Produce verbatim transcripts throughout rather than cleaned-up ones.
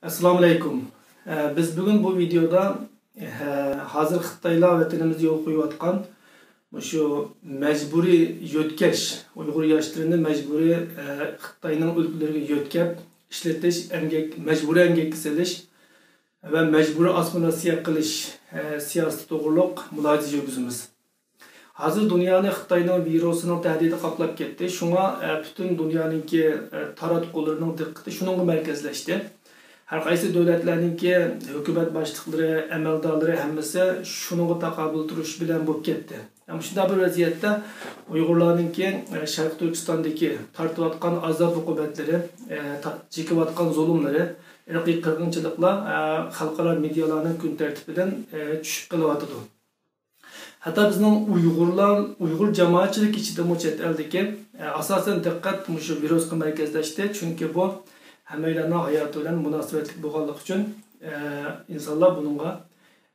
ئەسسالامۇئەلەيكۇم. ئە، بىز بۈگۈن بۇ ۋىدېودا، ئە، ھازىر خىتايلار ۋەتىنىمىزدە يولغا قويۇۋاتقان مۇشۇ مەجبۇرىي يۆتكەش، ئۇيغۇر ياشلىرىنى مەجبۇرىي، ئە، خىتاينىڭ ئۆلكىلىرىگە يۆتكەپ ئىشلىتىش، ئەمگەك، مەجبۇرىي ئەمگەككە سېلىش ۋە مەجبۇرىي ئاسسىمىلياتسىيە قىلىش، ئە، سىياسىتى توغرۇلۇق مۇلاھىزە يۈرگۈزىمىز. ھازىر دۇنيانى خىتاينىڭ ۋىرۇسىنىڭ تەھدىتى قاپلاپ كەتتى. شۇڭا، ئە، پۈتۈن دۇنيانىڭكى، ئە، تاراتقۇلىرىنىڭ دىققىتى شۇنىڭغا مەركەزلەشتى. ھەر قايسى دۆلەتلەرنىڭكى ھۆكۈمەت باشلىقلىرى، ئەمەلدارلىرى ھەممىسى شۇنىڭغا تاقابىل تۇرۇش بىلەن بولۇپ كەتتى. ئە، مۇشۇنداق بىر ۋەزىيەتتە ئۇيغۇرلارنىڭكى، ئە، شەرقىي تۈركىستاندىكى تارتىۋاتقان ئازاب-ئوقۇبەتلىرى، ئە، تا-، چېكىۋاتقان زۇلۇملىرى، ئىرقىي قىرغىنچىلىقلار، ئە، خەلقئارا مېدىيالارنىڭ كۈن تەرتىپىدىن، ئە، چۈشۈپ قېلىۋاتىدۇ. ھەتتا بىزنىڭ ئۇيغۇرلار، ئۇيغۇر جامائەتچىلىكى ئىچىدىمۇ چەت ئەلدىكى، ئە، ئاساسەن دىققەت مۇشۇ ۋىرۇسقا مەركەزلەشتى. چۈنكى بۇ ھەممەيلەننىڭ ھاياتى بىلەن مۇناسىۋەتلىك بولغانلىقى ئۈچۈن، ئە، ئىنسانلار بۇنىڭغا،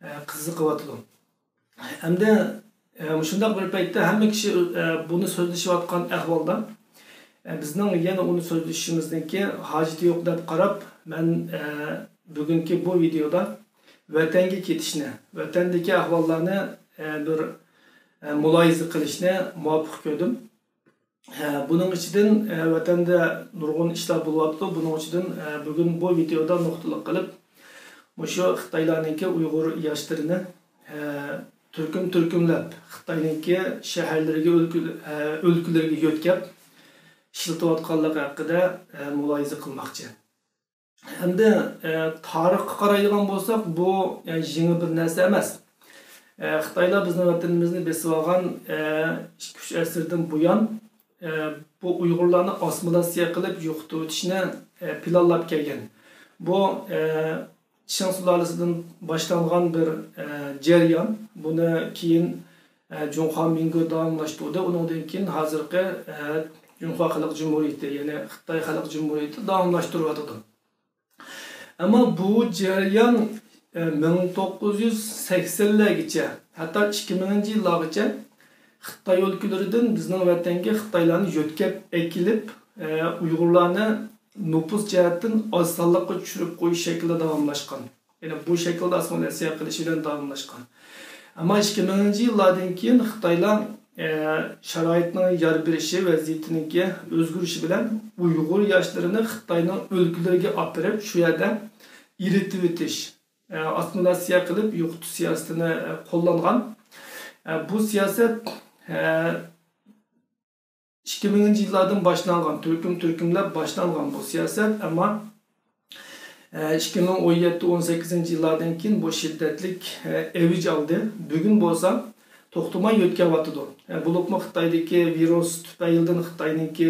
ئە، قىزىقىۋاتىدۇ. ئەمدى، ئە، مۇشۇنداق بىر پەيتتە ھەممە كىشى، ئە، بۇنى سۆزلىشىۋاتقان ئەھۋالدا، ئە، بىزنىڭ يەنە ئۇنى سۆزلىشىشىمىزنىڭكى ھاجىتى يوق دەپ قاراپ، مەن، ئە، بۈگۈنكى بۇ ۋىدېودا ۋەتەنگە كېتىشنى، ۋەتەندىكى ئەھۋاللارنى، ئە، بىر، ئە، مۇلاھىزە قىلىشنى مۇۋاپىق كۆردۈم. ئە، بۇنىڭ ئىچىدىن، ئە، ۋەتەندە نۇرغۇن ئىشلار بولۇۋاتىدۇ. بۇنىڭ ئىچىدىن، ئە، بۈگۈن بۇ ۋىدېودا نۇقتىلىق قىلىپ، مۇشۇ خىتايلارنىڭكى ئۇيغۇر ياشلىرىنى، ئە، تۈركۈم-تۈركۈملەپ خىتاينىڭكى شەھەرلىرىگە، ئۆلكە-، ئە، ئۆلكىلىرىگە يۆتكەپ ئىشلىتىۋاتقانلىقى ھەققىدە، ئە، مۇلاھىزە قىلماقچى. ئەمدى، ئە، تارىخقا قارايدىغان بولساق، بۇ، ئە، يېڭى بىر نەرسە ئەمەس. ئە، خىتايلار بىزنىڭ ۋەتىنىمىزنى بېسىۋالغان، ئە، ئىككى-ئۈچ ئەسىردىن بۇيان، ئە، بۇ ئۇيغۇرلارنى ئاسسىمىلياتسىيە قىلىپ يوقىتىۋېتىشنى، ئە، پىلانلاپ كەلگەن. بۇ، ئە، چىڭ سۇلالىسىدىن باشلانغان بىر، ئە، جەريان. بۇنى كېيىن، ئە، جۇڭخۇا مىنگو داۋاملاشتۇردى. ئۇنىڭدىن كېيىن ھازىرقى، ئە، جۇڭخۇا خەلق جۇمھۇرىيىتى، يەنى خىتاي خەلق جۇمھۇرىيىتى داۋاملاشتۇرۇۋاتىدۇ. ئەمما بۇ جەريان، ئە، مىڭ توققۇز يۈز سەكسەنلەرگىچە، ھەتتا ئىككى مىڭىنچى يىللارغىچە خىتاي ئۆلكىلىرىدىن بىزنىڭ ۋەتەنگە خىتايلارنى يۆتكەپ ئەكېلىپ، ئە، ئۇيغۇرلارنى نوپۇس جەھەتتىن ئاز سانلىققا چۈشۈرۈپ قويۇش شەكلىدە داۋاملاشقان. يەنى بۇ شەكىلدە ئاسسىمىلياتسىيە قىلىش بىلەن داۋاملاشقان. ئەمما ئىككى مىڭىنچى يىللاردىن كېيىن خىتايلار، ئە، شارائىتنىڭ يار بېرىشى، ۋەزىيىتىنىڭكى ئۆزگىرىشى بىلەن ئۇيغۇر ياشلىرىنى خىتاينىڭ ئۆلكىلىرىگە ئاپىرىپ، شۇ يەردە ئېرىتىۋېتىش، ئە، ئاسسىمىلياتسىيە قىلىپ يوقىتىش سىياسىتىنى، ئە، قوللانغان. ئە، بۇ سىياسەت، ئە، ئىككى مىڭىنچى يىللاردىن باشلانغان، تۈركۈم-تۈركۈملەپ باشلانغان بۇ سىياسەت، ئەمما، ئە، ئىككى مىڭ ئون يەتتە، ئون سەككىزىنچى يىللاردىن كېيىن بۇ شىددەتلىك، ئە، ئەۋج ئالدى. بۈگۈن بولسا توختىماي يۆتكەۋاتىدۇ. ئە، بولۇپمۇ خىتايدىكى ۋىرۇس تۈپەيلىدىن خىتاينىڭكى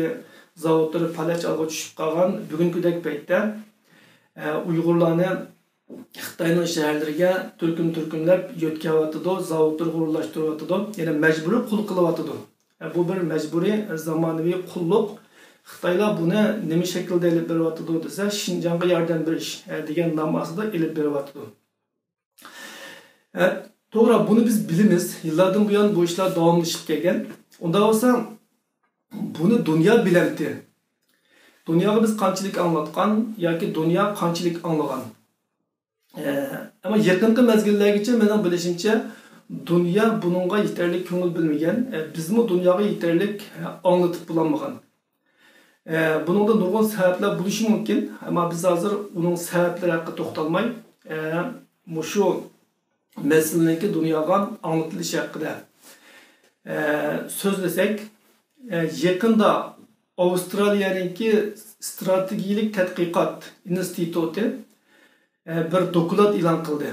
زاۋۇتلىرى پالەچ ھالغا چۈشۈپ قالغان بۈگۈنكىدەك پەيتتە، ئە، ئۇيغۇرلارنى خىتاينىڭ شەھەرلىرىگە تۈركۈم-تۈركۈملەپ يۆتكەۋاتىدۇ، زاۋۇتلىرىغا ئورۇنلاشتۇرۇۋاتىدۇ، يەنى مەجبۇرىي قۇل قىلىۋاتىدۇ. بۇ بىر مەجبۇرىي زامانىۋى قۇللۇق. خىتايلار بۇنى نېمە شەكىلدە ئېلىپ بېرىۋاتىدۇ دېسە، شىنجاڭغا ياردەم بېرىش، ئە، دېگەن نام ئاستىدا ئېلىپ بېرىۋاتىدۇ. ئە، توغرا، بۇنى بىز بىلىمىز. يىللاردىن بۇيان بۇ ئىشلار داۋاملىشىپ كەلگەن. ئۇنداق بولسا، بۇنى دۇنيا بىلەمتى؟ دۇنياغا بىز قانچىلىك ئاڭلاتقان ياكى دۇنيا قانچىلىك ئاڭلىغان؟ ئە، ئەمما يېقىنقى مەزگىللەرگىچە مېنىڭ بىلىشىمچە، دۇنيا بۇنىڭغا يېتەرلىك كۆڭۈل بۆلمىگەن، ئە، بىزمۇ دۇنياغا يېتەرلىك، ئە، ئاڭلىتىپ بولالمىغان. ئە، بۇنىڭدا نۇرغۇن سەۋەبلەر بولۇشى مۇمكىن، ئەمما بىز ھازىر ئۇنىڭ سەۋەبلىرى ھەققىدە توختالماي، ئە، مۇشۇ مەسىلىنىڭكى دۇنياغا ئاڭلىتىلىشى ھەققىدە، ئە، سۆزلىسەك، ئە، يېقىندا ئاۋسترالىيەنىڭكى ستراتېگىيىلىك تەتقىقات ئىنستىتۇتى، ئە، بىر دوكلات ئېلان قىلدى.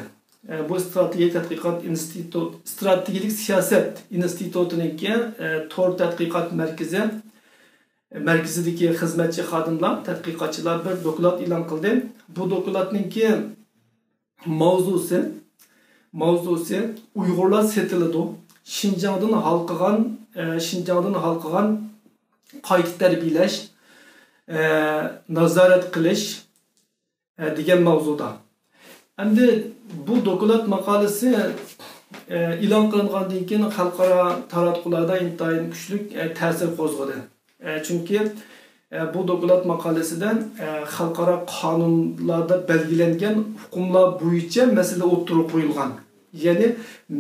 ئە، بۇ ستراتېگىيە تەتقىقات ئىنستىتۇت، ستراتېگىيىلىك سىياسەت ئىنستىتۇتىنىڭكى، ئە، تور تەتقىقات مەركىزى، مەركىزىدىكى خىزمەتچى خادىملار، تەتقىقاتچىلار بىر دوكلات ئېلان قىلدى. بۇ دوكلاتنىڭكى ماۋزۇسى، ماۋزۇسى ئۇيغۇرلار سېتىلىدۇ، شىنجاڭدىن ھالقىغان، ئە، شىنجاڭدىن ھالقىغان قايتا تەربىيەلەش، ئە، نازارەت قىلىش، ئە، دېگەن ماۋزۇدا. ئەمدى بۇ دوكلات ماقالىسى، ئە، ئېلان قىلىنغاندىن كېيىن خەلقئارا تاراتقۇلاردا ئىنتايىن كۈچلۈك، ئە، تەسىر قوزغىدى. ئە، چۈنكى، ئە، بۇ دوكلات ماقالىسىدە، ئە، خەلقئارا قانۇنلاردا بەلگىلەنگەن ھوقۇقلار بويىچە مەسىلە ئوتتۇرىغا قويۇلغان، يەنى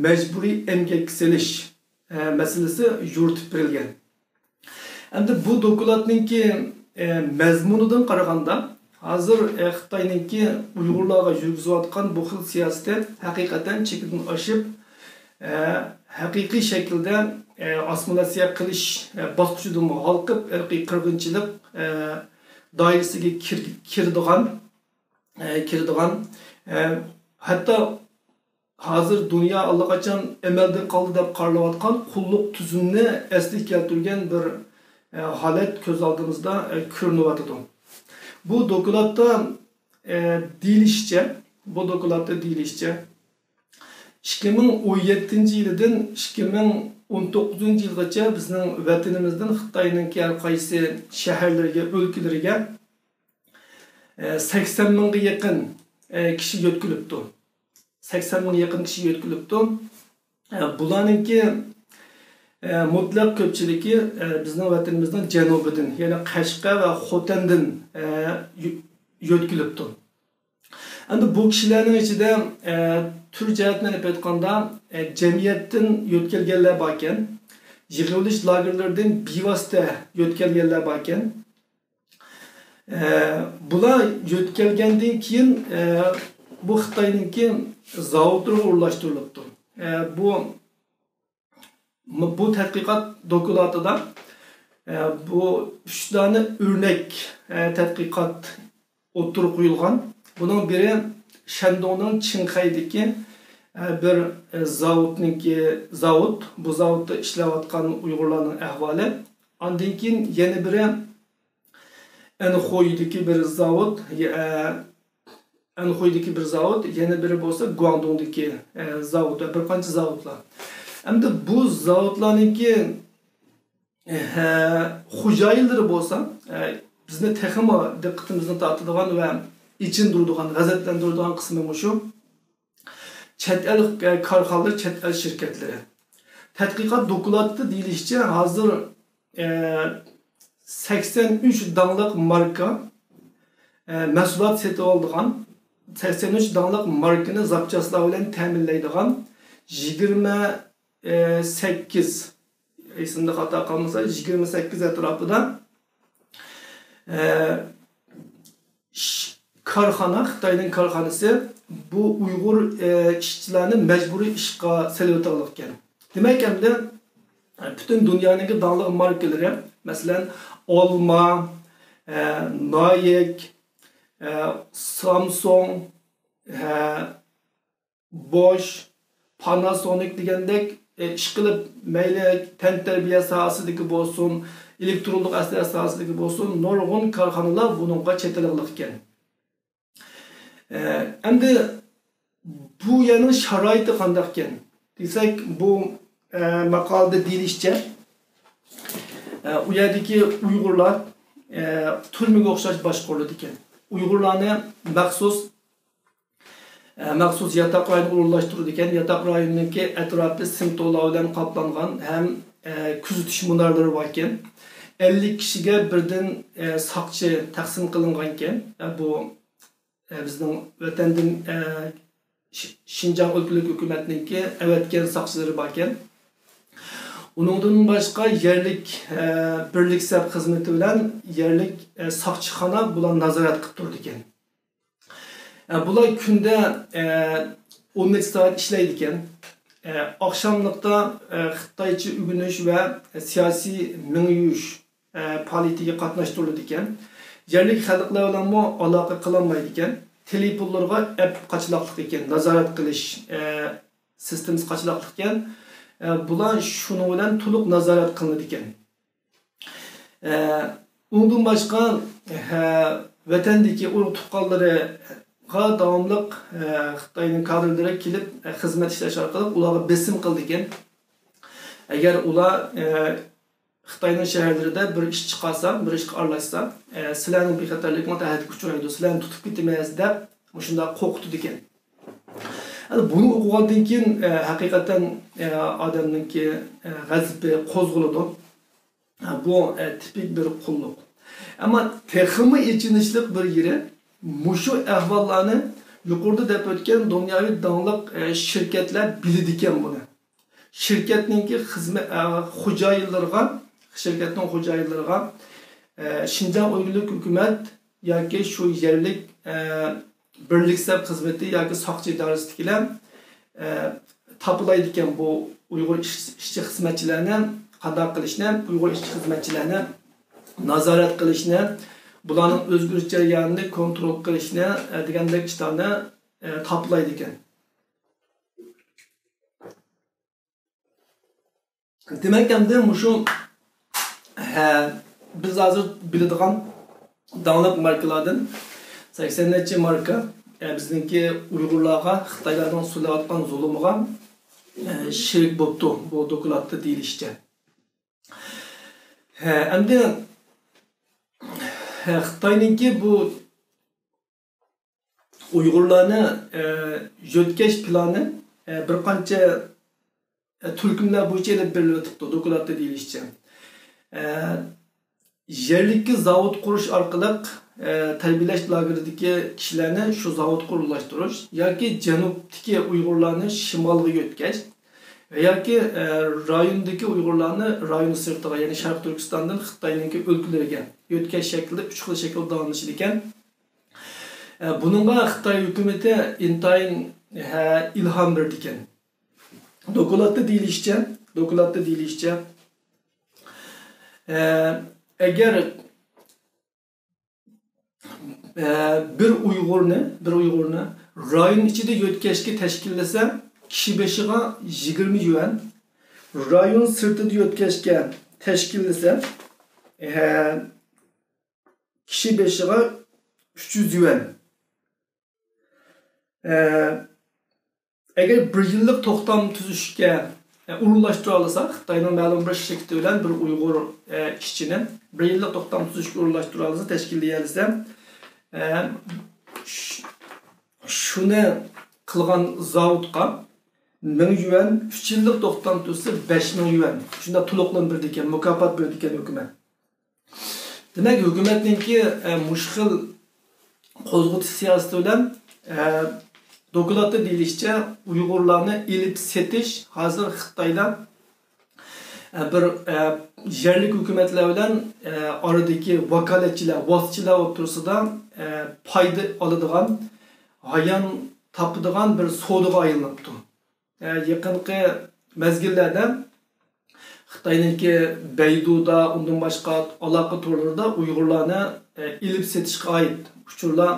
مەجبۇرىي ئەمگەككە سېلىش، ئە، مەسىلىسى يورۇتۇپ بېرىلگەن. ئەمدى بۇ دوكلاتنىڭكى، ئە، مەزمۇنىدىن قارىغاندا، ھازىر، ئە، خىتاينىڭكى ئۇيغۇرلارغا يۈرگۈزۈۋاتقان بۇ خىل سىياسىتى ھەقىقەتەن چېكىدىن ئاشىپ، ئە، ھەقىقىي شەكىلدە، ئە، ئاسسىمىلياتسىيە قىلىش، ئە، باسقۇچىدىنمۇ ھالقىپ، ئىرقىي قىرغىنچىلىق، ئە، دائىرىسىگە كىر-، كىرىدىغان، ئە، كىرىدىغان، ئە، ھەتتا ھازىر دۇنيا ئاللىقاچان ئەمەلدىن قالدى دەپ قارىلىۋاتقان قۇللۇق تۈزۈمىنى ئەسلىگە كەلتۈرگەن بىر، ئە، ھالەت كۆز ئالدىمىزدا، ئە، كۆرۈنۈۋاتىدۇ. بۇ دوكلاتتا، ئە، دېيىلىشىچە، بۇ دوكلاتتا دېيىلىشىچە، ئىككى مىڭ ئون يەتتىنچى يىلىدىن ئىككى مىڭ ئون توققۇزىنچى يىلغىچە بىزنىڭ ۋەتىنىمىزدىن خىتاينىڭكى ھەر قايسى شەھەرلىرىگە، ئۆلكىلىرىگە، ئە، سەكسەن مىڭغا يېقىن، ئە، كىشى يۆتكىلىپتۇ. سەكسەن مىڭغا يېقىن كىشى يۆتكىلىپتۇ. ئە، بۇلارنىڭكى، ئە، مۇتلەق كۆپچىلىكى، ئە، بىزنىڭ ۋەتىنىمىزنىڭ جەنۇبىدىن، يەنى قەشقەر ۋە خوتەندىن، ئە، يۆ-، يۆتكىلىپتۇ. ئەمدى بۇ كىشىلەرنىڭ ئىچىدە، ئە، تۈر جەھەتتىن ئېلىپ ئېيتقاندا، ئە، جەمئىيەتتىن يۆتكەلگەنلەر باركەن، يىغىۋېلىش لاگېرلىرىدىن بىۋاسىتە يۆتكەلگەنلەر باركەن. ئە، بۇلار يۆتكەلگەندىن كېيىن، ئە، بۇ خىتاينىڭكى زاۋۇتلىرىغا ئورۇنلاشتۇرۇلۇپتۇ. ئە، بۇ، بۇ تەتقىقات دوكلاتىدا، ئە، بۇ ئۈچ دانە ئۆرنەك، ئە، تەتقىقات ئوتتۇرىغا قويۇلغان. بۇنىڭ بىرى شەندۇڭنىڭ چىڭخەيدىكى، ئە، بىر، ئە، زاۋۇتنىڭكى، زاۋۇت، بۇ زاۋۇتتا ئىشلەۋاتقان ئۇيغۇرلارنىڭ ئەھۋالى. ئاندىن كېيىن يەنە بىرى ئەنخۇيدىكى بىر زاۋۇت، ئە، ئەنخۇيدىكى بىر زاۋۇت، يەنە بىرى بولسا گۇاڭدۇڭدىكى، ئە، زاۋۇت ۋە بىر قانچە زاۋۇتلار. ئەمدى بۇ زاۋۇتلارنىڭكى، ئە، خوجايىنلىرى بولسا، ئە، بىزنى تېخىمۇ دىققىتىمىزنى تارتىدىغان ۋە ئېچىندۇرىدىغان، غەزەپلەندۈرىدىغان قىسمى مۇشۇ. چەت ئەل، ئە، كارخانىلىرى، چەت ئەل شىركەتلىرى. تەتقىقات دوكلاتىدا دېيىلىشىچە، ھازىر، ئە، سەكسەن ئۈچ داڭلىق ماركا، ئە، مەھسۇلات سېتىۋالىدىغان، سەكسەن ئۈچ داڭلىق ماركىنى زاپچاسلار بىلەن تەمىنلەيدىغان يىگىرمە سەككىز، ئېسىمدە خاتا قالمىسا، يىگىرمە سەككىز ئەتراپىدا، ئە، ئىش-، كارخانا، خىتاينىڭ كارخانىسى بۇ ئۇيغۇر، ئە، ئىشچىلارنى مەجبۇرىي ئىشقا سېلىۋېتىۋالغان ئىكەن. دېمەك، ئەمدى، ئە، پۈتۈن دۇنيانىڭكى داڭلىق ماركىلىرى، مەسىلەن، ئالما، ئە، نايك، ئە، سامسۇڭ، ئە، بوش، پاناسونىك دېگەندەك، ئە، ئىشقىلىپ مەيلى تەنتەربىيە ساھەسىدىكى بولسۇن، ئېلېكترونلۇق ئەسلىھە ساھەسىدىكى بولسۇن، نۇرغۇن كارخانىلار بۇنىڭغا چېتىلغانلىق ئىكەن. ئە، ئەمدى بۇ يەرنىڭ شارائىتى قانداقكەن دېسەك، بۇ، ئە، ماقالىدە دېيىلىشىچە، ئە، ئۇ يەردىكى ئۇيغۇرلار، ئە، تۈرمىگە ئوخشاش باشقۇرۇلىدىكەن. ئۇيغۇرلارنى مەخسۇس ئە، مەخسۇس ياتاق رايونىغا ئورۇنلاشتۇرىدىكەن. ياتاق رايونىنىڭكى ئەتراپى سىم توللار بىلەن قاپلانغان ھەم، ئە، كۆزىتىش مۇنارلىرى باركەن. ئەللىك كىشىگە بىردىن، ئە، ساقچى تەقسىم قىلىنغانىكەن. ئە، بۇ، ئە، بىزنىڭ ۋەتەندىن، ئە، شى-، شىنجاڭ ئۆلكىلىك ھۆكۈمەتنىڭكى ئەۋەتكەن ساقچىلىرى باركەن. ئۇنىڭدىن باشقا يەرلىك، ئە، بىرلىك سەپ خىزمىتى بىلەن يەرلىك، ئە، ساقچىخانا بۇلار نازارەت قىلىپ تۇرىدىكەن. ئە، بۇلار كۈندە، ئە، ئون نەچچە سائەت ئىشلەيدىكەن. ئە، ئاخشاملىقتا، ئە، خىتايچە ئۆگىنىش ۋە سىياسىي مېڭە يۇيۇش، ئە، پائالىيىتىگە قاتناشتۇرۇلىدىكەن. يەرلىك خەلقلەر بىلەنمۇ ئالاقە قىلالمايدىكەن. تېلېفونلىرىغا ئەپ قاچىلاقلىق ئىكەن، نازارەت قىلىش، ئە، سىستېمىسى قاچىلاقلىق ئىكەن. ئە، بۇلار شۇنىڭ بىلەن تولۇق نازارەت قىلىنىدىكەن. ئە، ئۇنىڭدىن باشقا، ھە، ۋەتەندىكى ئۇرۇق تۇغقانلىرىغا داۋاملىق، ھە، خىتاينىڭ كادىرلىرى كېلىپ، ھە، خىزمەت ئىشلەش ئارقىلىق ئۇلارغا بېسىم قىلىدىكەن. ئەگەر ئۇلار، ھە، خىتاينىڭ شەھەرلىرىدە بىر ئىش چىقارسا، بىر ئىشقا ئارىلاشسا، ھە، سىلەرنىڭ بىخەتەرلىكىڭلار تەھدىتكە ئۇچرايدۇ، سىلەرنى تۇتۇپ كېتىمىز دەپ مۇشۇنداق قورقۇتىدىكەن. ئەنە بۇنى ئوقۇغاندىن كېيىن، ھە، ھەقىقەتەن، ھە، ئادەمنىڭكى، ھە، غەزىپى قوزغىلىدۇ. بۇ، ئە، تىپىك بىر قۇللۇق. ئەمما تېخىمۇ ئېچىنىشلىق بىر يېرى، مۇشۇ ئەھۋاللارنى يۇقىرىدا دەپ ئۆتكەن دۇنياۋى داڭلىق، ئە، شىركەتلەر بىلىدىكەن بۇنى. شىركەتنىڭكى خىزمەت، ئە، خوجايىنلىرىغا، شىركەتنىڭ خوجايىنلىرىغا، ئە، شىنجاڭ ئۆلكىلىك ھۆكۈمەت ياكى شۇ يەرلىك، ئە، بىرلىك سەپ خىزمىتى ياكى ساقچى ئىدارىسىدىكىلەر، ئە، تاپىلايدىكەن بۇ ئۇيغۇر ئىش-، ئىشچى خىزمەتچىلەرنى قانداق قىلىشنى، ئۇيغۇر ئىشچى خىزمەتچىلەرنى نازارەت قىلىشنى، بۇلارنىڭ ئۆزگىرىش جەريانىنى كونترول قىلىشنى، ئە، دېگەندەك ئىشلارنى، ئە، تاپىلايدىكەن. دېمەك، ئەمدى مۇشۇ، ھە، بىز ھازىر بىلىدىغان داڭلىق ماركىلاردىن سەكسەن نەچچە ماركا، ئە، بىزنىڭكى ئۇيغۇرلارغا خىتايلارنىڭ سۆزلەۋاتقان زۇلۇمىغا، ئە، شېرىك بوپتۇ بۇ دوكلاتتا دېيىلىشىچە. ھە، ئەمدى، ھە، خىتاينىڭكى بۇ ئۇيغۇرلارنى، ئە، يۆتكەش پىلانى، ئە، بىر قانچە، ئە، تۈركۈملەر بويىچە ئېلىپ بېرىلىۋېتىپتۇ، دوكلاتتا دېيىلىشىچە. ئە، يەرلىككە زاۋۇت قۇرۇش ئارقىلىق، ئە، تەربىيەلەش لاگېرىدىكى كىشىلەرنى شۇ زاۋۇتقا ئورۇنلاشتۇرۇش ياكى جەنۇبتىكى ئۇيغۇرلارنى شىمالغا يۆتكەش ياكى، ئە، رايوندىكى ئۇيغۇرلارنى رايون سىرتىغا، يەنى شەرقىي تۈركىستاندىن خىتاينىڭكى ئۆلكىلىرىگە يۆتكەش شەكلىدە ئۈچ خىل شەكىلدە داۋاملىشىدىكەن. ئە، بۇنىڭغا خىتاي ھۆكۈمىتى ئىنتايىن، ھە، ئىلھام بېرىدىكەن. دوكلاتتا دېيىلىشىچە، دوكلاتتا دېيىلىشىچە، ئە، ئەگەر، ئە، بىر ئۇيغۇرنى، بىر ئۇيغۇرنى رايون ئىچىدە يۆتكەشكە تەشكىللىسە، كىشى بېشىغا يىگىرمە يۈەن، رايون سىرتىدا يۆتكەشكە تەشكىللىسە، ئە، كىشى بېشىغا ئۈچ يۈز يۈەن. ئە، ئەگەر بىر يىللىق توختام تۈزۈشكە، ئە، ئورۇنلاشتۇرالىسا، خىتاينىڭ مەلۇم بىر شىركىتى بىلەن بىر ئۇيغۇر، ئە، ئىشچىنى بىر يىللىق توختام تۈزۈشكە ئورۇنلاشتۇرالىسا، تەشكىللىيەلىسە، ئە، ش-، شۇنى قىلغان زاۋۇتقا مىڭ يۈەن، ئۈچ يىللىق توختام تۈزسە بەش مىڭ يۈەن. شۇنداق تولۇقلىما بېرىدىكەن، مۇكاپات بېرىدىكەن ھۆكۈمەت. دېمەك، ھۆكۈمەتنىڭكى، ئە، مۇشۇ خىل قوزغىتىش سىياسىتى بىلەن، ئە، دوكلاتتا دېيىلىشىچە، ئۇيغۇرلارنى ئېلىپ سېتىش ھازىر خىتايدا، ئە، بىر، ئە، يەرلىك ھۆكۈمەتلەر بىلەن، ئە، ئارىدىكى ۋاكالەتچىلەر، ۋاسىتىچىلەر ئوتتۇرىسىدا، ئە، پايدا ئالىدىغان، ھايان تاپىدىغان بىر سودىغا ئايلىنىپتۇ. ئە، يېقىنقى مەزگىللەردە خىتاينىڭكى بەيدۇدا، ئۇندىن باشقا ئالاقە تورلىرىدا ئۇيغۇرلارنى، ئە، ئېلىپ سېتىشقا ئائىت ئۇچۇرلار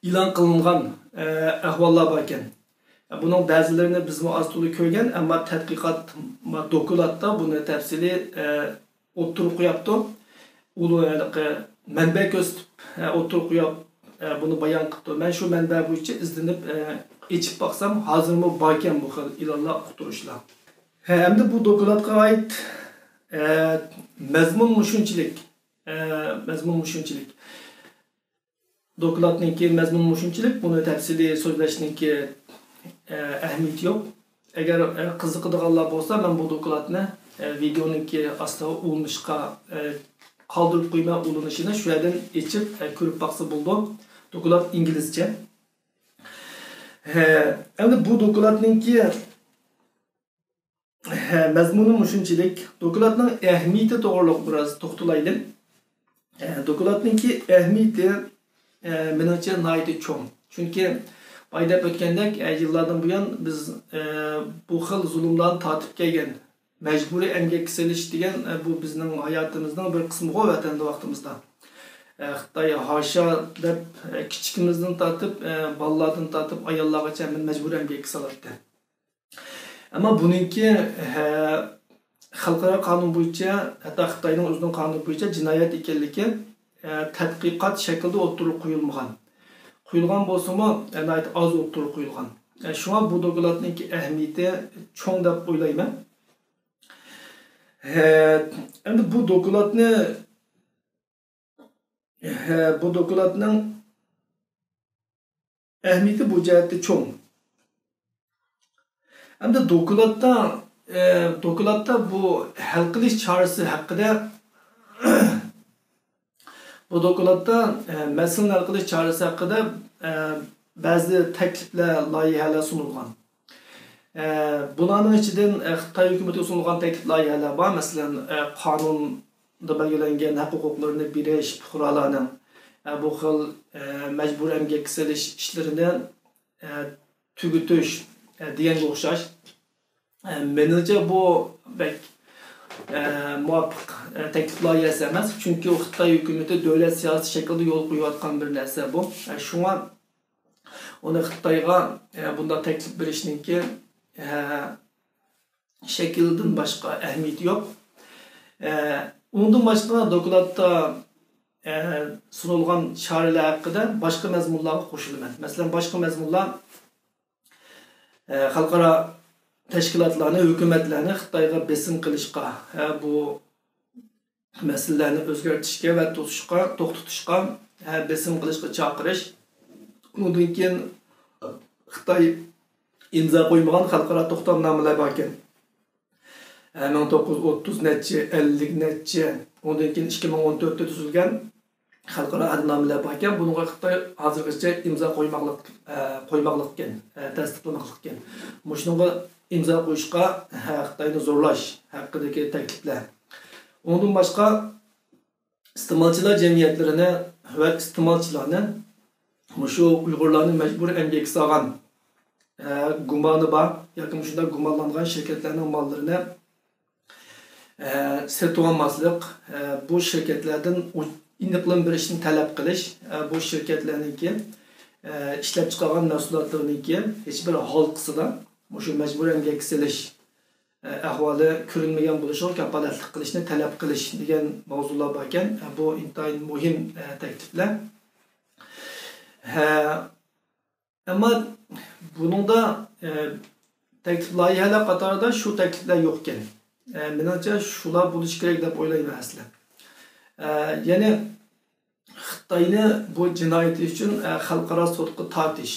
ئېلان قىلىنغان، ئە، ئەھۋاللار باركەن. ئە، بۇنىڭ بەزىلىرىنى بىزمۇ ئاز تولا كۆرگەن، ئەمما تەتقىقات ما-، دوكلاتتا بۇنى تەپسىلىي، ئە، ئوتتۇرىغا قويۇپتۇ. ئۇلۇ ھېلىقى مەنبە كۆرسىتىپ، ئە، ئوتتۇرىغا قويۇپ، ئە، بۇنى بايان قىپتۇ. مەن شۇ مەنبە بويىچە ئىزدىنىپ، ئە، ئېچىپ باقسام، ھازىرمۇ باركەن بۇ خىل ئېلانلار، ئۇقتۇرۇشلار. ھە، ئەمدى بۇ دوكلاتقا ئائىت، ئە، مەزمۇن مۇشۇنچىلىك، ئە، مەزمۇن مۇشۇنچىلىك. دوكلاتنىڭكى مەزمۇنى مۇشۇنچىلىك، بۇنى تەپسىلىي سۆزلەشنىڭكى، ئە، ئەھمىيىتى يوق. ئەگەر، ئە، قىزىقىدىغانلار بولسا، مەن بۇ دوكلاتنى، ئە، ۋىدېئونىڭكى ئاستىغا ئۇلىنىشقا، ئە، قالدۇرۇپ قويماي، ئۇلىنىشىنى شۇ يەردىن ئېچىپ، ئە، كۆرۈپ باقسا بولىدۇ. دوكلات ئىنگلىزچە. ھە، ئەمدى بۇ دوكلاتنىڭكى ھە، مەزمۇنى مۇشۇنچىلىك. دوكلاتنىڭ ئەھمىيىتى توغرۇلۇق بىراز توختىلايلى. ھە، دوكلاتنىڭكى ئەھمىيىتى، ھە، مېنىڭچە ناھايىتى چوڭ. چۈنكى بايا دەپ ئۆتكەندەك، ھە، يىللاردىن بۇيان بىز، ھە، بۇ خىل زۇلۇملارنى تارتىپ كەلگەن، مەجبۇرىي ئەمگەككە سېلىش دېگەن، ھە، بۇ بىزنىڭ ھاياتىمىزنىڭ بىر قىسمىغۇ ۋەتەندە ۋاقتىمىزدا. ھە، خىتاي ھاشا دەپ، ھە، كىچىكىمىزدىن تارتىپ، ھە، بالىلاردىن تارتىپ ئاياللارغىچە ھەممىنى مەجبۇرىي ئەمگەككە سالاتتى. ئەمما بۇنىڭكى، ھە، خەلقئارا قانۇن بويىچە، ھەتتا خىتاينىڭ ئۆزىنىڭ قانۇنى بويىچە جىنايەت ئىكەنلىكى، ھە، تەتقىقات شەكلىدە ئوتتۇرىغا قويۇلمىغان. قويۇلغان بولسىمۇ، ھە، ناھايىتى ئاز ئوتتۇرىغا قويۇلغان. ھە، شۇڭا بۇ دوكلاتنىڭكى ئەھمىيىتى چوڭ دەپ ئويلايمەن. ھە، ئەمدى بۇ دوكلاتنى، ھە، بۇ دوكلاتنىڭ ئەھمىيىتى بۇ جەھەتتە چوڭ. ئەمدى دوكلاتتا، ئە، دوكلاتتا بۇ ھەل قىلىش چارىسى ھەققىدە بۇ دوكلاتتا، ئە، مەسىلىنى ھەل قىلىش چارىسى ھەققىدە، ئە، بەزى تەكلىپلەر، لايىھەلەر سۇنۇلغان. ئە، بۇلارنىڭ ئىچىدىن، ئە، خىتاي ھۆكۈمىتىگە سۇنۇلغان تەكلىپ، لايىھەلەر بار. مەسىلەن، ئە، قانۇندا بەلگىلەنگەن ھەق ھوقۇقلىرىنى بېرىش، پۇقرالارنىڭ، ئە، بۇ خىل، ئە، مەجبۇرىي ئەمگەككە سېلىش ئىشلىرىنى، ئە، تۈگىتىش، ئە، دېگەنگە ئوخشاش. ئە، مېنىڭچە بۇ بەك، ئە، مۇۋاپىق، ئە، تەكلىپ لايىھەسى ئەمەس. چۈنكى ئۇ خىتاي ھۆكۈمىتى دۆلەت سىياسىتى شەكلىدە يولغا قويۇۋاتقان بىر نەرسە بۇ. ئە، شۇڭا ئۇنى خىتايغا، ئە، بۇنداق تەكلىپ بېرىشنىڭكى، ئە، شەكلىدىن باشقا ئەھمىيىتى يوق. ئە، ئۇنىڭدىن باشقا دوكلاتتا، ئە، سۇنۇلغان چارىلەر ھەققىدە باشقا مەزمۇنلارغا قوشۇلىمەن. مەسىلەن، باشقا مەزمۇنلار، ئە، خەلقئارا تەشكىلاتلارنى، ھۆكۈمەتلەرنى خىتايغا بېسىم قىلىشقا، ئە، بۇ مەسىلىلەرنى ئۆزگەرتىشكە ۋە توسۇشقا، توختىتىشقا، ھە، بېسىم قىلىشقا چاقىرىش. ئۇنىڭدىن كېيىن خىتاي ئىمزا قويمىغان خەلقئارا توختامنامىلەر باركەن. ھە، مىڭ توققۇز يۈز ئوتتۇز نەچچە، ئەللىك نەچچە، ئۇنىڭدىن كېيىن ئىككى مىڭ ئون تۆتتە تۈزۈلگەن خەلقئارا ئەھدىنامىلەر باركەن. بۇنىڭغا خىتاي ھازىرغىچە ئىمزا قويماقلىق، ئە، قويماقلىقكەن، ئە، تەستىقلىماقلىقكەن. مۇشۇنىڭغا ئىمزا قويۇشقا، ھە، خىتاينى زورلاش ھەققىدىكى تەكلىپلەر. ئۇنىڭدىن باشقا، ئىستېمالچىلار جەمئىيەتلىرىنى ۋە ئىستېمالچىلارنى مۇشۇ ئۇيغۇرلارنى مەجبۇرىي ئەمگەككە سالغان، ئە، گۇمانى بار ياكى مۇشۇنداق گۇمانلانغان شىركەتلەرنىڭ ماللىرىنى، ئە، سېتىۋالماسلىق، ئە، بۇ شىركەتلەردىن ئۇ-، ئېنىقلىما بېرىشنى تەلەپ قىلىش، ئە، بۇ شىركەتلەرنىڭكى، ئە، ئىشلەپچىقارغان مەھسۇلاتلىرىنىڭكى ھېچبىر ھالقىسىدا مۇشۇ مەجبۇرىي ئەمگەككە سېلىش، ئە، ئەھۋالى كۆرۈلمىگەن بولۇشىغا كاپالەتلىك قىلىشنى تەلەپ قىلىش دېگەن ماۋزۇلار باركەن. ئە، بۇ ئىنتايىن مۇھىم، ئە، تەكلىپلەر. ھە، ئەمما بۇنىڭدا، ئە، تەكلىپ لايىھەلەر قاتارىدا شۇ تەكلىپلەر يوقكەن. ئە، مېنىڭچە شۇلار بولۇشى كېرەك دەپ ئويلايمەن ئەسلى. ئە، يەنى خىتاينى بۇ جىنايىتى ئۈچۈن، ئە، خەلقئارا سوتقا تارتىش.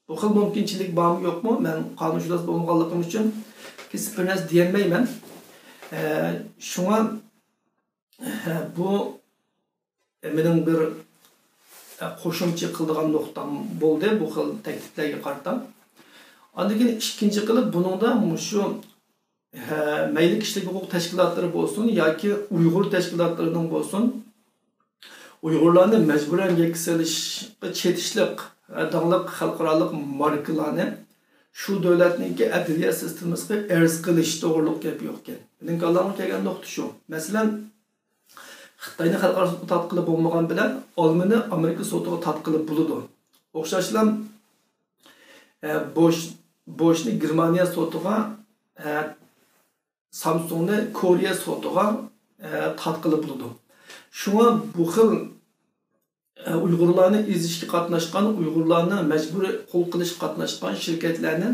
بۇ خىل مۇمكىنچىلىك بارمۇ يوقمۇ؟ مەن قانۇنشۇناس بولمىغانلىقىم ئۈچۈن كېسىپ بىر نەرسە دېيەلمەيمەن. ئە، شۇڭا، ئە، بۇ مېنىڭ بىر، ئە، قوشۇمچە قىلىدىغان نۇقتام بولدى بۇ خىل تەكلىپلەرگە قارىتا. ئاندىن كېيىن ئىككىنچى قىلىپ بۇنىڭدا مۇشۇ ھە، مەيلى كىشىلىك ھوقۇق تەشكىلاتلىرى بولسۇن ياكى ئۇيغۇر تەشكىلاتلىرىنىڭ بولسۇن، ئۇيغۇرلارنى مەجبۇرىي ئەمگەككە سېلىشقا چېتىشلىق، ھە، داڭلىق خەلقئارالىق ماركىلارنى شۇ دۆلەتنىڭكى ئەدلىيە سىستېمىسىغا ئەرز قىلىش توغرۇلۇق گەپ يوقكەن. مېنىڭ كاللامغا كەلگەن نۇقتا شۇ. مەسىلەن، خىتاينى خەلقئارا سوتقا تارتقىلى بولمىغان بىلەن ئالمىنى ئامېرىكا سوتىغا تارتقىلى بولىدۇ. ئوخشاشلا، ئە، بوش، بوشنى گېرمانىيە سوتىغا، ئە، سامسۇڭنى كورېيە سوتىغا، ئە، تارتقىلى بولىدۇ. شۇڭا بۇ خىل، ئە، ئۇيغۇرلارنى ئېزىشكە قاتناشقان، ئۇيغۇرلارنى مەجبۇرىي قۇل قىلىشقا قاتناشقان شىركەتلەرنى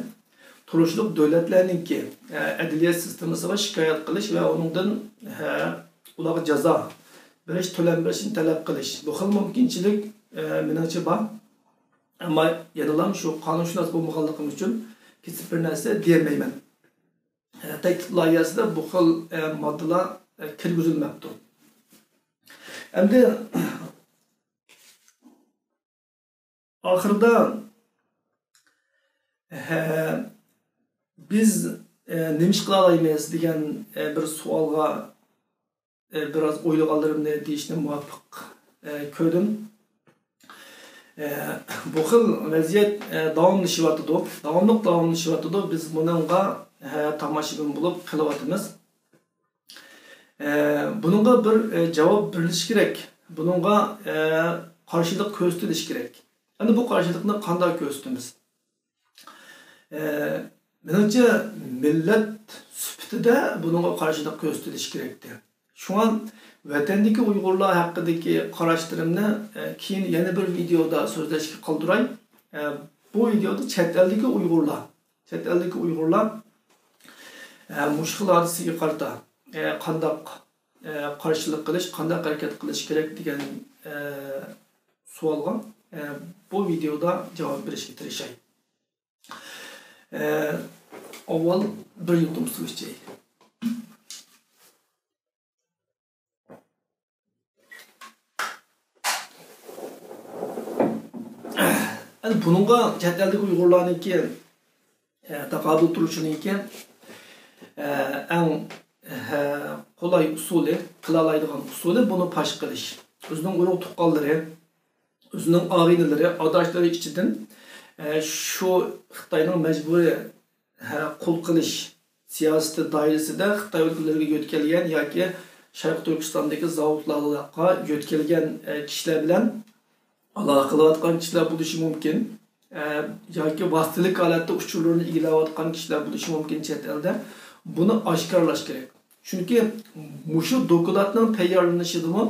تۇرۇشلۇق دۆلەتلەرنىڭكى، ئە، ئەدلىيە سىستېمىسىغا شىكايەت قىلىش ۋە ئۇنىڭدىن، ئە، ئۇلارغا جازا بېرىش، تۆلەم بېرىشنى تەلەپ قىلىش. بۇ خىل مۇمكىنچىلىك، ئە، مېنىڭچە بار. ئەمما يەنىلا شۇ قانۇنشۇناس بولمىغانلىقىم ئۈچۈن كېسىپ بىر نەرسە دېيەلمەيمەن. ئە، تەكلىپ لايىھەسىدە بۇ خىل، ئە، ماددىلار، ئە، كىرگۈزۈلمەپتۇ. ئەمدى ئاخىرىدا، ھە، بىز، ئە، نېمە ئىش قىلالايمىز دېگەن، ئە، بىر سوئالغا ئە، بىراز ئويلىغانلىرىمنى دېيىشنى مۇۋاپىق، ئە، كۆردۈم. ئە، بۇ خىل ۋەزىيەت، ئە، داۋاملىشىۋاتىدۇ. داۋاملىق داۋاملىشىۋاتىدۇ. بىز بۇنىڭغا، ئە، تاماشىبىن بولۇپ قېلىۋاتىمىز. ئە، بۇنىڭغا بىر، ئە، جاۋاب بېرىلىشى كېرەك. بۇنىڭغا، ئە، قارشىلىق كۆرسىتىلىشى كېرەك. ئەمدى بۇ قارشىلىقنى قانداق كۆرسىتىمىز؟ ئە، مېنىڭچە، مىللەت سۈپىتىدە بۇنىڭغا قارشىلىق كۆرسىتىلىشى كېرەكتى. شۇڭا ۋەتەندىكى ئۇيغۇرلار ھەققىدىكى قاراشلىرىمنى، ئە، كېيىن يەنە بىر ۋىدېئودا سۆزلەشكە قالدۇراي. ئە، بۇ ۋىدېئودا چەت ئەلدىكى ئۇيغۇرلار، چەت ئەلدىكى ئۇيغۇرلار، ئە، مۇشۇ خىل ھادىسىگە قارىتا، ئە، قانداق، ئە، قارشىلىق قىلىش، قانداق ھەرىكەت قىلىش كېرەك دېگەن، ئە، سوئالغا، ئە، بۇ ۋىدېئودا جاۋاب بېرىشكە تىرىشاي. ئە، ئاۋۋال بىر يۇتۇم سۇ ئىچەي. ئەنە بۇنىڭغا چەت ئەلدىكى ئۇيغۇرلارنىڭكى، ئە، تاقابىل تۇرۇشىنىڭكى، ئە، ئەڭ، ئە، قولاي ئۇسۇلى، قىلالايدىغان ئۇسۇلى بۇنى پاش قىلىش. ئۆزىنىڭ ئۇرۇق تۇغقانلىرى، ئۆزىنىڭ ئاغىنىلىرى، ئاداشلىرى ئىچىدىن، ئە، شۇ خىتاينىڭ مەجبۇرىي، ھە، قۇل قىلىش سىياسىتى دائىرىسىدە خىتاي ئۆلكىلىرىگە يۆتكەلگەن ياكى شەرقىي تۈركىستاندىكى زاۋۇتلارغا يۆتكەلگەن، ئە، كىشىلەر بىلەن ئالاقە قىلىۋاتقان كىشىلەر بولۇشى مۇمكىن. ئە، ياكى ۋاسىتىلىك ھالەتتە ئۇچۇرلىرىنى ئىگىلەۋاتقان كىشىلەر بولۇشى مۇمكىن چەت ئەلدە. بۇنى ئاشكارىلاش كېرەك. چۈنكى مۇشۇ دوكلاتنىڭ تەييارلىنىشىدىمۇ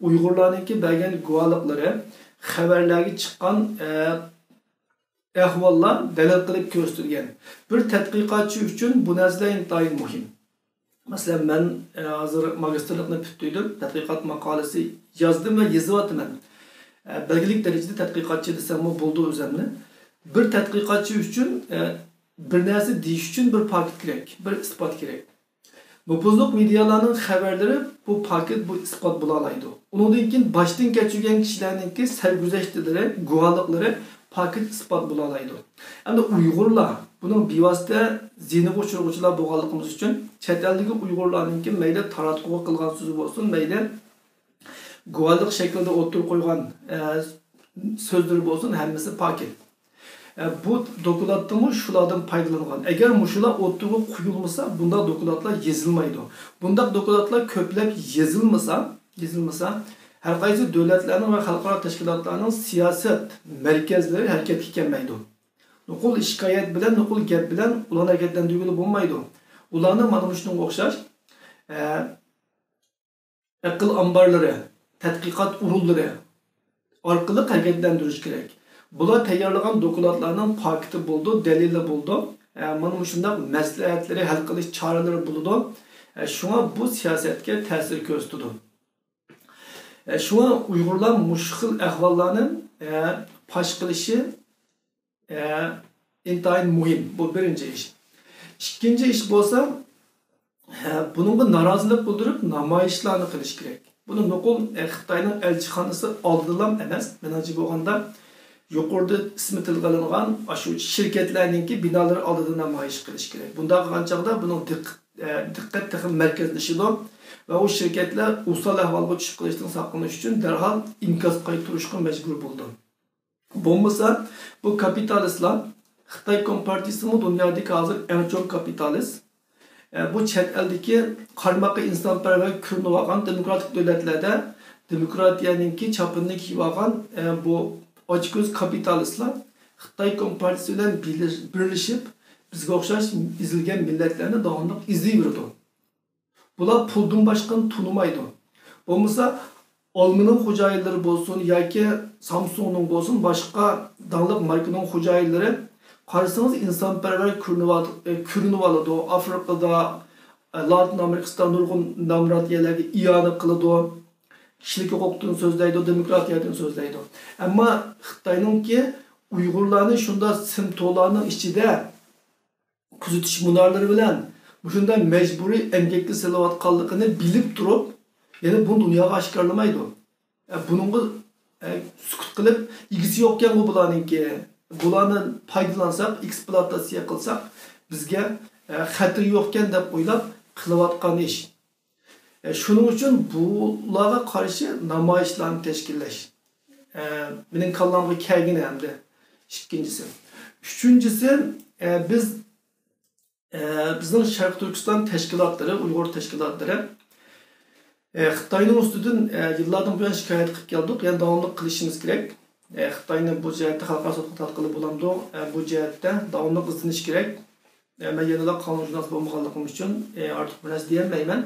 ئۇيغۇرلارنىڭكى بەرگەن گۇۋاھلىقلىرى، خەۋەرلەرگە چىققان، ئە، ئەھۋاللار دەلىل قىلىپ كۆرسىتىلگەن. بىر تەتقىقاتچى ئۈچۈن بۇ نەرسىلەر ئىنتايىن مۇھىم. مەسىلەن، مەن، ئە، ھازىر ماگىستىرلىقنى پۈتتۈردۈم، تەتقىقات ماقالىسى يازدىم ۋە يېزىۋاتىمەن. ئە، بەلگىلىك دەرىجىدە تەتقىقاتچى دېسەممۇ بولىدۇ ئۆزۈمنى. بىر تەتقىقاتچى ئۈچۈن، ئە، بىر نەرسە دېيىش ئۈچۈن بىر پاكىت كېرەك، بىر ئىسپات كېرەك. نوپۇزلۇق مېدىيالارنىڭ خەۋەرلىرى بۇ پاكىت، بۇ ئىسپات بولالايدۇ. ئۇنىڭدىن كېيىن باشتىن كەچۈرگەن كىشىلەرنىڭكى سەرگۈزەشتلىرى، گۇۋاھلىقلىرى پاكىت ئىسپات بولالايدۇ. ئەمدى ئۇيغۇرلار بۇنىڭ بىۋاسىتە زىيىنىغا ئۇچرىغۇچىلار بولغانلىقىمىز ئۈچۈن، چەت ئەلدىكى ئۇيغۇرلارنىڭكى مەيلى تاراتقۇغا قىلغان سۆزى بولسۇن، مەيلى گۇۋاھلىق شەكلىدە ئوتتۇرىغا قويغان، ئە، سۆزلىرى بولسۇن، ھەممىسى پاكىت. ئە، بۇ دوكلاتتىمۇ شۇلاردىن پايدىلانغان. ئەگەر مۇشۇلار ئوتتۇرىغا قويۇلمىسا، بۇنداق دوكلاتلار يېزىلمايدۇ. بۇنداق دوكلاتلار كۆپلەپ يېزىلمىسا، يېزىلمىسا، ھەر قايسى دۆلەتلەرنىڭ ۋە خەلقئارا تەشكىلاتلارنىڭ سىياسەت مەركەزلىرى ھەرىكەتكە كەلمەيدۇ. نوقۇل شىكايەت بىلەن، نوقۇل گەپ بىلەن ئۇلارنى ھەرىكەتلەندۈرگىلى بولمايدۇ. ئۇلارنى مانا مۇشۇنىڭغا ئوخشاش، ئە، ئەقىل ئامبارلىرى، تەتقىقات ئورۇنلىرى ئارقىلىق ھەرىكەتلەندۈرۈش كېرەك. بۇلار تەييارلىغان دوكلاتلارنىڭ پاكىتى بولىدۇ، دەلىلى بولىدۇ. ئە، مانا مۇشۇنداق مەسلىھەتلىرى، ھەل قىلىش چارىلىرى بولىدۇ. ئە، شۇڭا بۇ سىياسەتكە تەسىر كۆرسىتىدۇ. ئە، شۇڭا ئۇيغۇرلار مۇشۇ خىل ئەھۋاللارنى، ئە، پاش قىلىشى ئە، ئىنتايىن مۇھىم. بۇ بىرىنچى ئىش. ئىككىنچى ئىش بولسا، ئە، بۇنىڭغا نارازىلىق بىلدۈرۈپ نامايىشلارنى قىلىش كېرەك. بۇنى نوقۇل، ئە، خىتاينىڭ ئەلچىخانىسى ئالدىدىلا ئەمەس، مېنىڭچە بولغاندا يۇقىرىدا ئىسمى تىلغا ئېلىنغان ئاشۇ شىركەتلەرنىڭكى بىنالىرى ئالدىدا نامايىش قىلىش كېرەك. بۇنداق قىلغان چاغدا بۇنىڭ دىق-، ئە، دىققەت تېخى مەركەزلىشىدۇ ۋە ئۇ شىركەتلەر ئوسال ئەھۋالغا چۈشۈپ قېلىشتىن ساقلىنىش ئۈچۈن دەرھال ئىنكاس قايتۇرۇشقا مەجبۇر بولىدۇ. بولمىسا، بۇ كاپىتالىستلار، خىتاي كومپارتىيىسىمۇ دۇنيادىكى ھازىر ئەڭ چوڭ كاپىتالىست. ئە، بۇ چەت ئەلدىكى قارىماققا ئىنسانپەرۋەر كۆرۈنۈۋالغان دېموكراتىك دۆلەتلەردە دېموكراتىيەنىڭكى چاپىنىنى كىيىۋالغان، ئە، بۇ ئاچكۆز كاپىتالىستلار خىتاي كومپارتىيىسى بىلەن بىرلىش-، بىرلىشىپ، بىزگە ئوخشاش ئېزىلگەن مىللەتلەرنى داۋاملىق ئېزىۋېرىدۇ. بۇلار پۇلدىن باشقىنى تونۇمايدۇ. بولمىسا، ئالمىنىڭ خوجايىنلىرى بولسۇن ياكى سامسۇڭنىڭ بولسۇن، باشقا داڭلىق ماركىنىڭ خوجايىنلىرى، قارىسىڭىز، ئىنسانپەرۋەر كۆرۈنۈۋال-، ئە، كۆرۈنۈۋالىدۇ. ئافرىقىدا، ئە، لاتىن ئامېرىكىسىدا نۇرغۇن نامرات يەرلەرگە ئىئانە قىلىدۇ. كىشىلىك ھوقۇقتىن سۆزلەيدۇ، دېموكراتىيەدىن سۆزلەيدۇ. ئەمما خىتاينىڭكى ئۇيغۇرلارنى شۇنداق سىم تورلارنىڭ ئىچىدە كۆزىتىش مۇنارلىرى بىلەن مۇشۇنداق مەجبۇرىي ئەمگەككە سېلىۋاتقانلىقىنى بىلىپ تۇرۇپ، يەنە بۇنى دۇنياغا ئاشكارىلىمايدۇ. ئە، بۇنىڭغا، ئە، سۈكۈت قىلىپ، ئىگىسى يوقكەنغۇ بۇلارنىڭكى، بۇلارنى پايدىلانساق، ئېكسپلۇئاتاتسىيە قىلساق، بىزگە، ئە، خەتىرى يوقكەن دەپ ئويلاپ قىلىۋاتقان ئىش. ئە، شۇنىڭ ئۈچۈن بۇلارغا قارشى نامايىشلارنى تەشكىللەش، ئە، مېنىڭ كاللامغا كەلگىنى ئەمدى ئىككىنچىسى. ئۈچىنچىسى، ئە، بىز، ئە، بىزنىڭ شەرقىي تۈركىستان تەشكىلاتلىرى، ئۇيغۇر تەشكىلاتلىرى، ئە، خىتاينىڭ ئۈستىدىن، ئە، يىللاردىن بۇيان شىكايەت قىلىپ كەلدۇق، يەنە داۋاملىق قىلىشىمىز كېرەك. ئە، خىتاينى بۇ جەھەتتە خەلقئارا سوتقا تارتقىلى بولامدۇ؟ ئە، بۇ جەھەتتە داۋاملىق ئىزدىنىش كېرەك. ئە، مەن يەنىلا قانۇنشۇناس بولمىغانلىقىم ئۈچۈن، ئە، ئارتۇق بىر نەرسە دېيەلمەيمەن.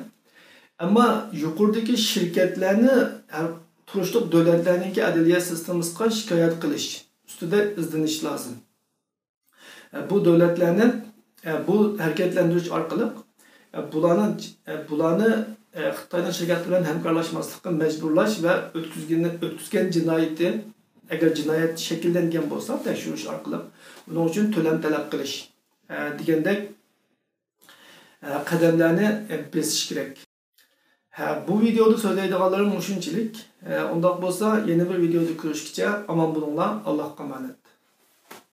ئەمما يۇقىرىدىكى شىركەتلەرنى ھەر تۇرۇشلۇق دۆلەتلەرنىڭكى ئەدلىيە سىستېمىسىغا شىكايەت قىلىش ئۈستىدە ئىزدىنىش لازىم. ئە، بۇ دۆلەتلەرنى، ئە، بۇ ھەرىكەتلەندۈرۈش ئارقىلىق، ئە، بۇلارنى، ئە، بۇلارنى، ئە، خىتاينىڭ شىركەتلىرى بىلەن ھەمكارلاشماسلىققا مەجبۇرلاش ۋە ئۆتكۈزگىنى، ئۆتكۈزگەن جىنايىتى، ئەگەر جىنايەت شەكىللەنگەن بولسا، تەكشۈرۈش ئارقىلىق ئۇنىڭ ئۈچۈن تۆلەم تەلەپ قىلىش، ئە، دېگەندەك، ئە، قەدەملەرنى، ئە، بېسىش كېرەك. ھە، بۇ ۋىدېيودا سۆزلەيدىغانلىرىم مۇشۇنچىلىك. ھە، ئۇنداق بولسا، يەنە بىر ۋىدېيودا كۆرۈشكىچە ئامان بولۇڭلار، ئاللاھقا ئامانەت.